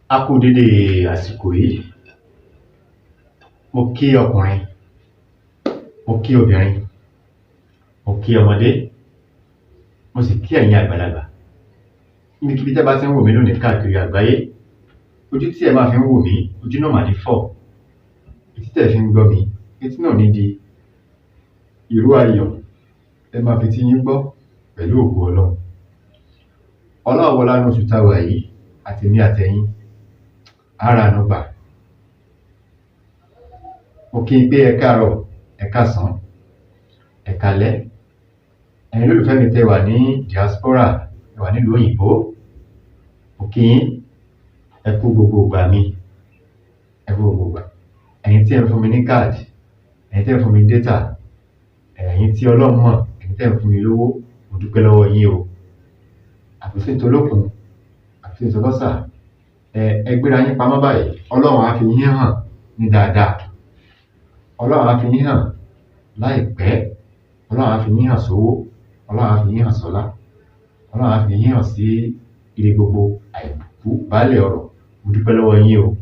A kú dédé àsìkò yìí. Mo kí ọkùnrin, mo kí obìnrin, mo kí ọmọdé, mo sì kí ẹ̀yin àgbàlagbà. Níbikíbi tẹ́ bá tí ń wò mí lónìí káàkiri àgbáyé, ojú tí ẹ máa fi ń wò mí, ojú náà mà ní fọ́. Etí tẹ́ ẹ fi ń gbọ́ mi, etí náà ò ní di. Ìró ayọ̀ lẹ máa fetí yín gbọ́ pẹ̀lú ògo Ọlọ́run. Ọlọ́run wọlá inú oṣù tá a wà yìí, àtèmi àtẹ̀yin, á ráàánú gbà. Mo kí yín pé ẹ káàárọ̀, ẹ káàsán, ẹ káalẹ́. Ẹ̀yin olólùfẹ́ mi tẹ́ wà ní diaspora, ẹ wà nílùú òyìnbó, mo kí yín, ẹ kú gbogbo ìgbà mi, ẹ kú gbogbo ìgbà. Ẹ̀yin tí ẹ̀ ń fún mi ní card, ẹ̀yin tí ẹ̀ ń fún mi ní data, ẹ̀yin tí Ọlọ́run mọ̀, ẹ̀yin tí ẹ̀ ń fún mi lówó, mo dúpẹ́ lọ́wọ́ yín o. Àbùsí tolókun, àbùsí tọlọ́sà, ẹ gbéra yín pamọ́ báyìí, Ọlọ́run á fi yín hàn ní dáadáa. Ọlọ́run á fi yín hàn láìpẹ́, Ọlọ́run á fi yín hàn sówó, Ọlọ́run á fi yín hàn sọ́lá, Ọlọ́run á fi yín hàn sí ire gbogbo, àìkú baálẹ̀ ọrọ̀. Mo dúpẹ́ lọ́wọ́ yín o.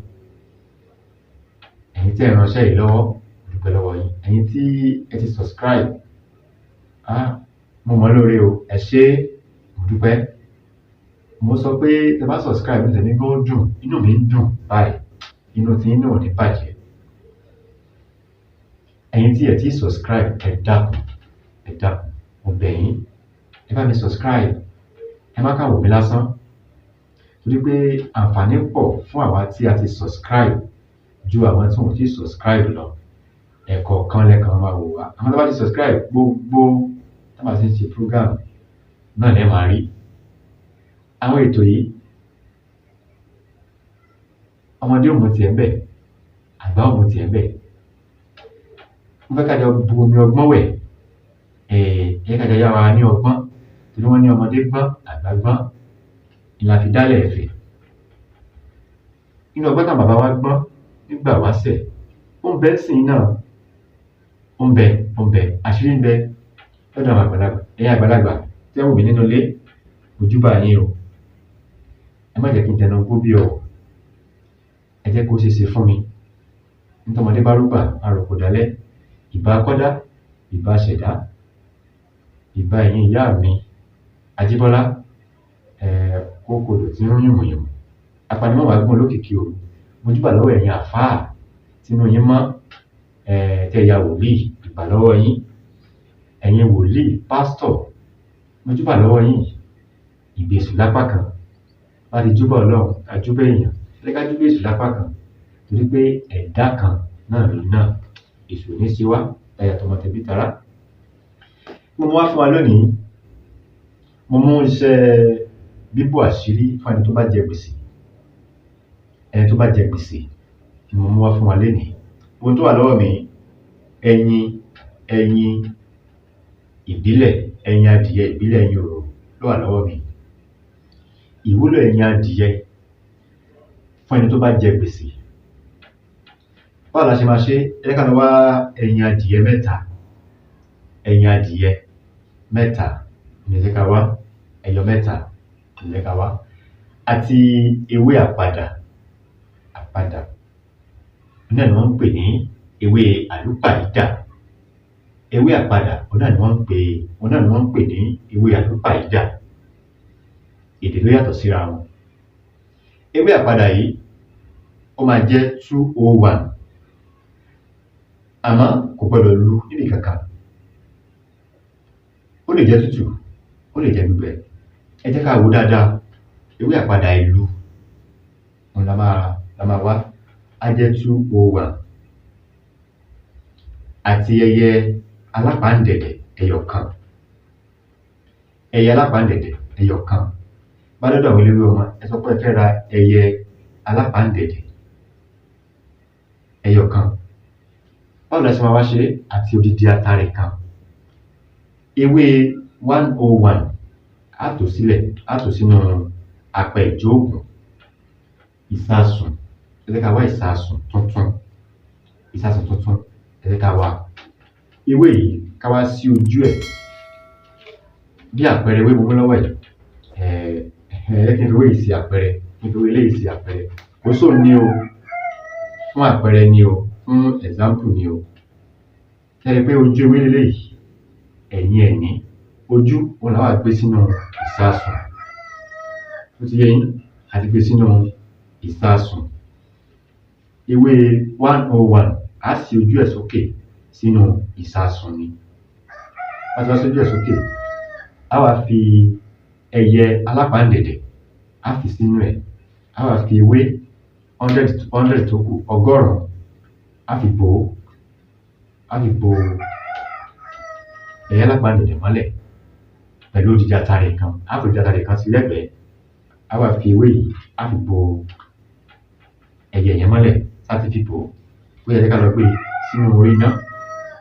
Ẹ̀yin tí ẹ̀ ń ránṣẹ́ yìí lọ́wọ́, mo dúpẹ́ lọ́wọ́ yín. Ẹ̀yin tí ẹ ti subscribe, ah, mo mọ̀ ọ́ lóore o, ẹ ṣé, mo dúpẹ́. Mo sọ pé tẹ bá subscribe, inú tèmi gan dùn, inú mi ń dùn báyìí, inú tiyín náà ò ní bàjẹ́. Ẹ̀yin tí ẹ ti subscribe, ẹ dákun, ẹ dákun, mo bẹ̀ yín, ẹ bá mi subscribe, ẹ má kàn wò mí lásán. Torí pé àǹfààní pọ̀ fún àwa tí a ti subscribe ju àwọn tí wọn ò tíì subscribe lọ. Ẹ̀kọ̀ọ̀kan lẹ́kàn máa wò wá. Àwọn tó bá ti subscribe, gbogbo tá bá ti ń ṣe program náà lẹ́ máa rí. Àwọn ètò yìí, ọmọdé ò mú tiẹ̀ ńbẹ̀, àgbà ò mú tiẹ̀ ńbẹ̀. Mo fẹ́ ká jọ bu omi ọgbọ́n wẹ̀, ẹ jẹ́ ká jọ yára wa ní ọgbọ́n, torí wọ́n ní ọmọdé gbọ́n, àgbà gbọ́n, ni la fi dálẹ̀ Ifẹ̀. Nínú ọgbọ́n táwọn bàbá wa gbọ́n nígbà wáṣẹ̀, ó ń bẹ nísìnyí náà, ó ń bẹ, ó ń bẹ, àṣírí ń bẹ lọ́dọ̀ àwọn àgbàlagbà. Ẹ̀yin àgbàlagbà tẹ́ ń wò mí nínú ilé, mo júbà yín o. Ẹ má jẹ́ kí n tẹnu gbó bí ọ̀wọ̀. Ẹ jẹ́ kó ṣeé ṣe fún mi. Ní tọmọdé bá rúgbà, á roko dalẹ́. Ìbà akọ́dá, ìbà aṣẹ̀dá, ìbà ẹ̀yin ìyá mi, Ajíbọ́lá, kókòdò tí ń rún yùmùyùmù. Apanimọ́wàá olókìkí òru. Mo júbà lọ́wọ́ ẹ̀yin àfáà tínú yín mọ́, tẹ́ ya wòlíì, ìbà lọ́wọ́ yín. Ẹ̀yin wòlíì, pásítọ̀, mo júbà lọ́wọ́ yín. Ìgbésù lápá kan. Bá ti júbà Ọlọ́run, ká júbà èèyàn, ẹ jẹ́ ká júbà èṣù lápá kan. Torí pé ẹ̀dá kan náà lòun náà. Èṣù ò ní ṣe wá, táyà tọmọ tẹbí tará. Mo mú wá fún wa lónìí, mo mú iṣẹ́ bíbò àṣírí fún ẹni tó bá jẹ gbèsè. Ẹni tó bá jẹ gbèsè ni mo mú wá fún wa lénìí. Ohun tó wà lọ́wọ́ mi, ẹyin, ẹyin ìbílẹ̀, ẹyin adìyẹ ìbílẹ̀, ẹyin òrò ló wà lọ́wọ́ mi. Ìwúlò ẹyin adìyẹ fún ẹni tó bá jẹ gbèsè. Báwo la ṣe máa ṣe? Ẹ jẹ́ ká lọ wá ẹyin adìyẹ mẹ́ta. Ẹyin adìyẹ mẹ́ta ni ẹ jẹ́ ká wá. Ẹyọ mẹ́ta ni ẹ jẹ́ ká wá. Àti ewé àpadà, àpadà. Náà ni wọ́n ń pè ní ewé àlúpàyídà. Ewé àpadà, òun náà ni wọ́n ń pè, òun náà ni wọ́n ń pè ní ewé àlúpàyídà. Èdè ló yàtọ̀ síra wọn. Ewé àpadà yìí, ó máa jẹ́ 201. Àmọ́ kò gbọdọ̀ lu níbì kankan. Ó lè jẹ́ tútù, ó lè jẹ́ gbígbẹ. Ẹ jẹ́ ká wò dáadáa. Ewé àpadà ìlú, òun la máa wá. Á jẹ́ 201. Àti ẹyẹ alápàǹdẹ̀dẹ̀ ẹyọ kan. Ẹyẹ alápàǹdẹ̀dẹ̀ ẹyọ kan. Bá dọ́dọ̀ àwọn eléwé ọmọ, ẹ sọ pé ẹ fẹ́ ra ẹyẹ alápàǹdẹ̀dẹ̀ ẹyọ kan. Báwo la ṣe máa wá ṣe é? Àti odidi atare kan. Ewé 101, á tò sílẹ̀, á tò sínú apẹ ìjóògùn. Ìsasùn, ẹ jẹ́ ká wá ìsasùn tuntun. Ìsasùn tuntun, ẹ jẹ́ ká wá. Ewé yìí, ká wá sí ojú ẹ̀. Bí àpẹẹrẹ ewé mo mú lọ́wọ́ yìí, ẹ jẹ́ kí n fi ewé yìí ṣe àpẹẹrẹ, kí n fi ewé eléyìí ṣe àpẹẹrẹ. Kó Kò sóun ní o, fún àpẹẹrẹ ni o, fún example ni o. Ṣé ẹ rí pé ojú ewé leléyìí, ẹ̀yìn ẹ̀ ní ojú òun là wá gbé sínú ìsasùn. Ó ti yé yín? A ti gbé sínú ìsasùn. Ewé 101, á ṣí ojú ẹ̀ sókè sínú ìsasùn ni. Bá ti wá ṣojú ẹ̀ sókè, á wá fi ẹyẹ alápàǹdẹ̀dẹ̀, á fi sínú ẹ̀, á wá fi ewé 100 tó kù, 100, á fi bò ó, á fi bo ẹyẹ alápàǹdẹ̀dẹ̀ mọ́lẹ̀ pẹ̀lú odidi atare kan, á fi odidi atare kan sí lẹ́gbẹ̀ẹ́, á wá fi ewé yìí, á fi bo ẹyẹ yẹn mọ́lẹ̀. Tá ti fi bò ó, ó yẹ ká lọ gbé sínú orí iná,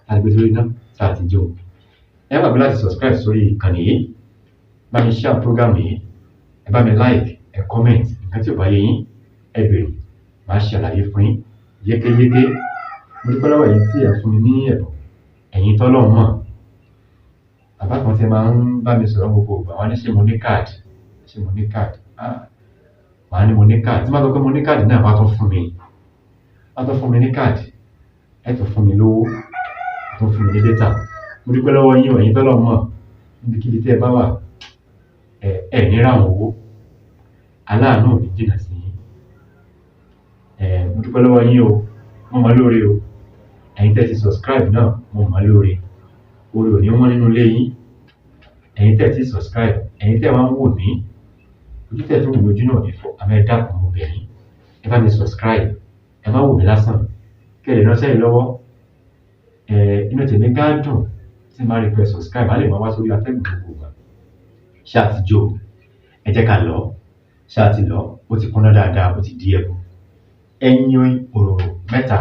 tá ti gbé sórí iná, tá ti jó. Ẹ má gbàgbé láti subscribe sórí ìkànnì yìí, bá mi share program yìí, ẹ bá mi like, ẹ comment. Nǹkan tí ò bá yé yín, ẹ béèrè, màá ṣe àlàyé fún yín yékéyéké. Mo dúpẹ́ lọ́wọ́ ẹ̀yin tí ẹ̀ fún mi ní ẹ̀bùn, ẹ̀yin tọ́lọ́run mọ̀. Bàbá kan tí máa ń bá mi sọ̀rọ̀ gbogbo ìgbà, wọ́n ní ṣé mo ní káàdì, ṣé mo ní káàdì? Ah, màá ní mo ní káàdì. Tí n bá sọ pé mo ní káàdì náà, wọ́n á tún fún mi, wọ́n á tún fún mi ní káàdì, ẹ tún fún mi lówó, ẹ tún fún mi ní data. Mo dúpẹ́ lọ́wọ́ yín o, ẹ̀yin tọ́lọ́run mọ̀. Níbikíbi tí ẹ bá wà, ẹ ẹ ní ráhùn owó, aláàánú ò ní jìnnà sí yín. Ẹ mo dúpẹ́ lọ́wọ́ yín o, mo mọ̀ lóore o. Ẹ̀yin tẹ́ ti subscribe náà, mo mọ̀ lóore. Oore ò ní wọ́n nínú ilé yín. Ẹ̀yin tẹ́ ti subscribe, ẹ̀yin tẹ́ wá ń wò mí, ojú tẹ́ tó wù mí, ojú náà ò ní fọ́. Àmọ́ ẹ dákun, mo bẹ̀ yín, ẹ bá mi subscribe, ẹ má wò mí lásán, kí ẹ lè ránṣẹ́ yìí lọ́wọ́. Ẹ inú tèmi gá dùn tí n bá rí pé subscribe, á lè máa wá sórí atẹ́gùn gbogbo ìgbà. Ṣé a ti jó? Ẹ jẹ́ ká lọ. Ṣé a ti lọ? Ó ti kúnná dáadáa, ó ti di ẹ̀bù. Ẹyin òróró mẹ́ta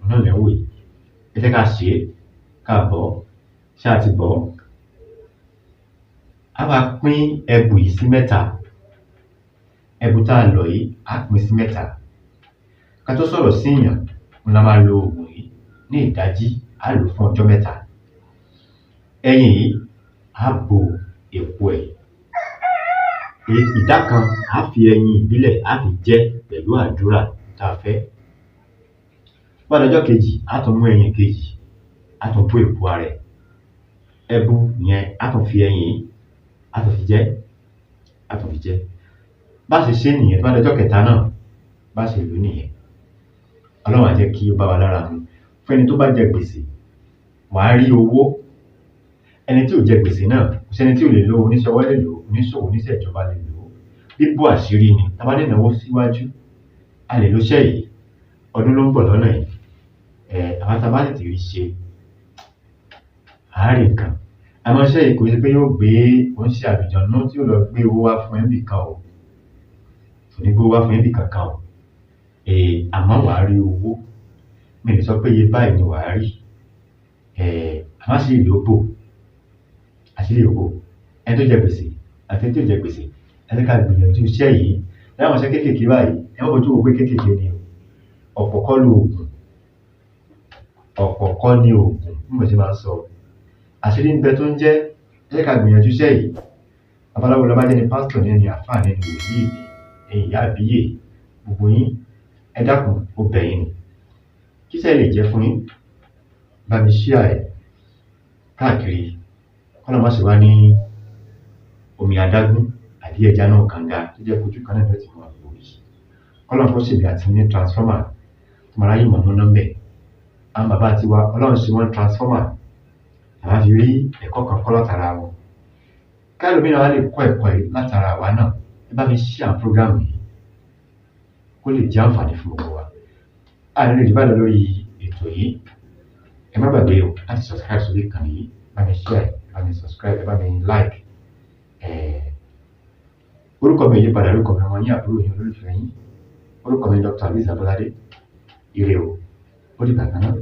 náà lẹ́ ń wò yìí. Ẹ jẹ́ ká ṣe é, ká bọ̀. Ṣé a ti bọ̀? A máa pín ẹbù yìí sí mẹ́ta. Ẹbù tá a lọ̀ yìí, á pín sí mẹ́ta. Ká tó sọ̀rọ̀ sí èèyàn, òun la máa lo oògùn yìí ní ìdájí, á lò fún ọjọ́ 3. Ẹyin yìí, á bo èpo ẹ̀. Ìdá kan, á fi ẹyin ìbílẹ̀, á fi jẹ́ pẹ̀lú àdúrà tá a fẹ́. Bó bá dọjọ́ kejì, á tún mú ẹyin kejì, á tún bó èpo ara ẹ̀. Ẹbu yẹn, á tún fi ẹyin yìí, á tún fi jẹ́, á tún fi jẹ́. Bá ṣe ṣé nìyẹn. Tó bá dọjọ́ kẹta náà, bá ṣe lò ó nìyẹn. Ọlọ́run á jẹ́ kí ó bá wa lára mu. Fún ẹni tó bá jẹ gbèsè, wàá rí owó. Ẹni tí ò jẹ gbèsè náà, kò sẹ́ni tí ò lè lò ó. Oníṣẹ́ ọwọ́ lè lò ó, oníṣòwò, oníṣẹ́ ìjọba lè lò ó. Bíbò àṣírí ni. Tá bá ní ìnáwó síwájú, a lè lo iṣẹ́ yìí. Ọdún ló ń bọ̀ lọ́nà yìí. Àwa tá a bá tètè rí ṣe, à á rí nǹkan. Àmọ́ iṣẹ́ yìí kò ṣe pé yóò gbé, kò ń ṣe àlùjọ̀nnú tí yóò lọ gbé owó wá fún ẹ níbì kan o. Kò ní gbé owó wá fún ẹ níbì kankan o. Àmọ́ wàá rí owó. Mi ò lè sọ pé iye báyìí ni wàá rí. Àmọ́ àṣírí rẹ̀ ó bò, àṣírí rẹ̀ ó bò. Ẹni tó jẹ gbèsè àti ẹni tí ò jẹ gbèsè, ẹ jẹ́ ká gbìyànjú iṣẹ́ yìí. Láwọn iṣẹ́ kéékèèké báyìí, ẹ má fojú wò pé kéékèèké ni o. Ọ̀pọ̀ kọ́ lo òògùn, ọ̀pọ̀ kọ́ ni oògùn, bí mo ṣe máa ń sọ. Àṣírí ń bẹ tó ń jẹ́. Ẹ jẹ́ ká gbìyànjú iṣẹ́ yìí. Babaláwo lọ bá jẹ́ ni, pásítọ̀ ní, ẹni àfáà ní, ẹni wòlíì ní, ẹ̀yin ìyá àbíyè, gbogbo yín, ẹ dákun, ó bẹ̀ yín ni. Kíṣẹ́ lè jẹ́ fún yín, bá mi share ẹ̀ káàkiri. Kọ́lọ́run má ṣe wá ní omi adágún àbí ẹja náà kànga tó jẹ́ pé ojú kan náà ni ó ti máa pòyì. Kọ́lọ́run kó ṣèmi àti ní transformer tó máa ráyè mọ̀ múná ńbẹ̀. Àwọn bàbá tiwa, Ọlọ́run ṣe wọ́n transformer, àwa fi rí ẹ̀kọ́ kan kọ́ látara wọn. Kẹ́lòmíràn wá lè kọ́ ẹ̀kọ́ yìí látara àwa náà, ẹ bá mi share program yìí kó lè jẹ́ àǹfààní fún gbogbo wa. A ní lè jù báyìí lọ lórí ètò yìí. Ẹ má gbàgbé o láti subscribe sórí ìkànnì yìí, bá mi share, ẹ bá mi subscribe, ẹ bá mi like. Orúkọ mi ò yí padà, orúkọ mi ọmọ yín, àbúrò yín, olólùfẹ́ yín. Orúkọ mi Dr. Azeez Abolade. Ire o, ó dìgbà kan náà.